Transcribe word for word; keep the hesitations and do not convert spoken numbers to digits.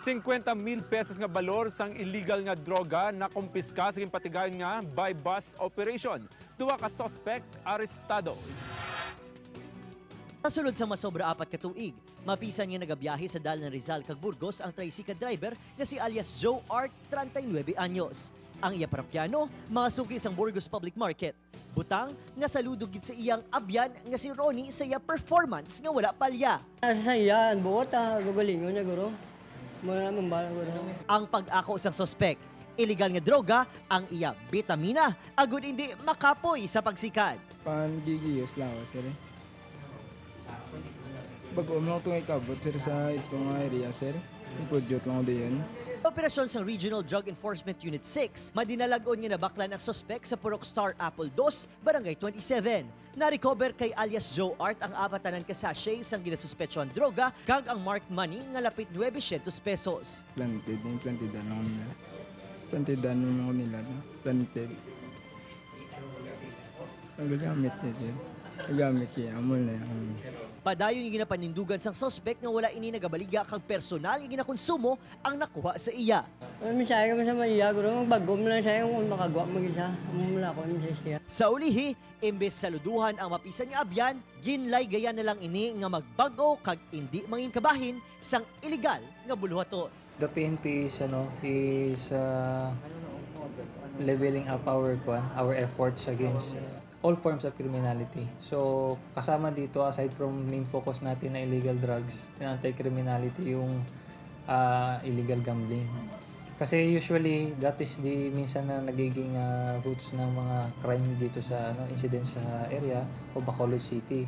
Singkwenta mil pesos nga balor sang illegal nga droga nakumpiska sa ginpatigayon nga buy-bust operation. Duha ka suspect arestado. Sa sulod sang masobra apat ka tuig, mapisan nga nagabiyahe sa dalan Rizal kag Burgos ang tricycle driver nga si alias Joe Art, treinta y nuebe anyos. Ang iya parokyano masuki sang Burgos Public Market. Butang nga saludo gid sa iyang abyan nga si Ronnie sa iya performance nga wala palya. Nasa sa iya, ang buot, ah, gugalingon niya, guro. Mura naman ba, guro? Ang pag-ako sang suspek, iligal nga droga ang iya bitamina agud hindi makapoy sa pagsikad. Pangigigiyos lang ako, sir. Eh. Bago mo lang itong ikabot, sir, sa itong area, sir. Ipudyot lang ko diyan. Operasyon sang Regional Drug Enforcement Unit six, madinalag-on nga nabaklan ang suspek sa Purok Star Apple dos, Barangay twenty-seven. Na-recover kay alias Joe Art ang apat tanan ka sachet sang ginasuspetsohan droga kag ang marked money nga lapit nuebe syentos pesos. Planted, yung plantidan lang nila. Plantidan mo nila, no? Planted. Ang gagamit niya, sir. Gagamit niya, amo na yan. Padayon nga ginapanindugan sang suspek nga wala ini nagabaligya kag personal nga ginakonsumo ang nakuha sa iya. Ang mensahe ko sa iya, guro, magbago mo lang siya kung makagwa mo isa. Amo lang ako ang mensahe siya. Sa ulihi, imbes saluduhan ang mapisan nga abyan, ginlaygayan na lang ini nga magbag-o kag indi mangin kabahin sang iligal nga buluhaton. The P N P is ano is uh, leveling up our kwan, our efforts against uh, all forms of criminality. So kasama dito, aside from main focus natin na illegal drugs and anti-criminality, yung uh, illegal gambling. Kasi usually that is the minsan na nagiging uh, roots ng mga crime dito sa ano incidents sa area o Bacolod City.